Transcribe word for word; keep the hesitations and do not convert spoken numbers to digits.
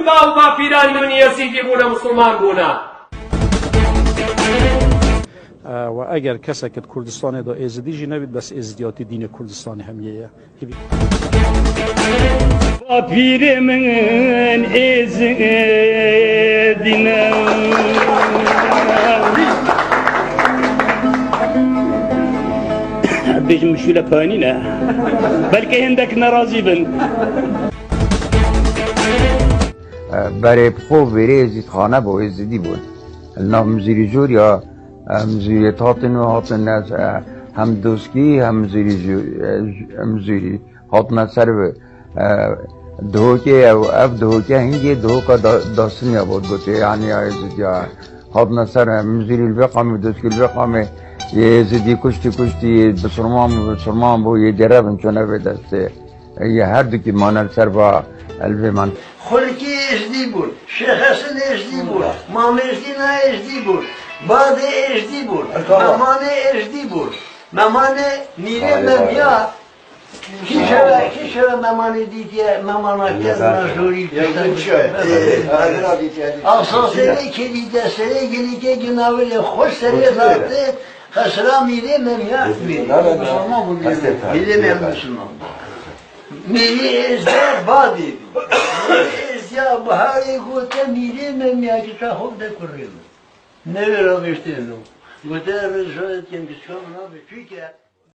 Bav bapîranî min Yezîdî bûne, misilman bûne. E, we eger kesek di Kurdistanê de Êzidî jî nebît, bes Êzidiyatî dînê Kurdistanê hemiyê ye. Bapîrê min Êzidî ne. Bêjim şûle panî ne. Belkî hindek nerazî bin. Berê bi xwe vêrê Êzîdxane bû, Êzidî bû. Li nav Mizîrî Jûr ya, e, Mizîriyê hatin û hatin, e, hem Doskî, hem Mizîrî Jû-, e, Mizîrî hatine ser, e, Dihokê, ew, ev Dihokê hingê Dihoka da-, Dasinî ya bû, gotê, yanî ya Êzidiya. Hatine ser, e, Mizîrî li vê qamê, Doskî li vê qamê, yê Êzidî kuştî, kuştî, yê bisilman bû, bisilman bû, yê derebin çûne vê destê. Yê her dukî mane li ser va elvê man. Xulkî Êzdî bûn, Şêx Hesin Êzdî bûn, Mam Êzdî na Êzdî bûn, Badê Êzdî bûn, Memanê Êzdî bûn, Memanê Mîrê Memya. Kîşe ve, kîşe ve Memanê dîtiye, Memana kez na jorî. Asasêrê kedî de serê gelîkê ginavirê xwe serê date, Xesra Mîrê Memya. Mîrê Mem Musulman. Mîrî Êzdî Badî bû. Mîrî Êzdî Biharê gote Mîrê Memya ki ta xwe de kurê min. Newê ravêştê no. Gote rêzoyet kem ki çiqa min abi çûke.